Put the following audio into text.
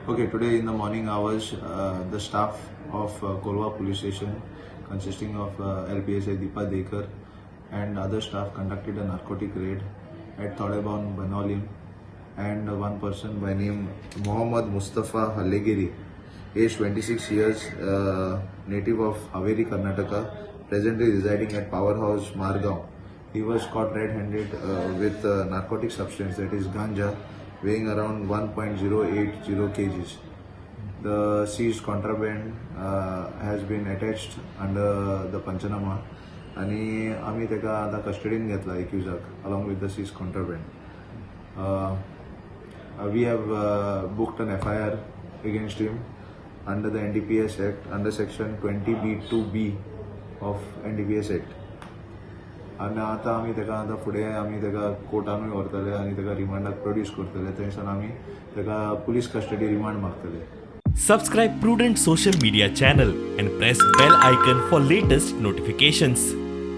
Okay, today in the morning hours, the staff of Colva Police Station, consisting of LPSI Deepa Dekar and other staff, conducted a narcotic raid at Todebon, Benaulim, and one person by name Mohammad Mustafa Hallegiri, age 26 years, native of Haveri, Karnataka, presently residing at Powerhouse, Margao. He was caught red-handed with a narcotic substance, that is ganja, weighing around 1.080 kgs. The seized contraband has been attached under the panchnama आणि आम्ही ताका आतां कस्टडीन घेतला एक्युजाक along with the seized contraband. We have booked an FIR against him under the NDPS Act, under section 20B 2B of NDPS Act. आनी आतां आमी ताका आतां फुडें आमी ताका कोर्टानूय व्हरतले आनी ताका रिमांडाक प्रोड्यूस करतले. थंयसान आमी ताका पुलीस कस्टडी रिमांड मागतले. Subscribe Prudent Social Media channel and press bell icon for latest notifications.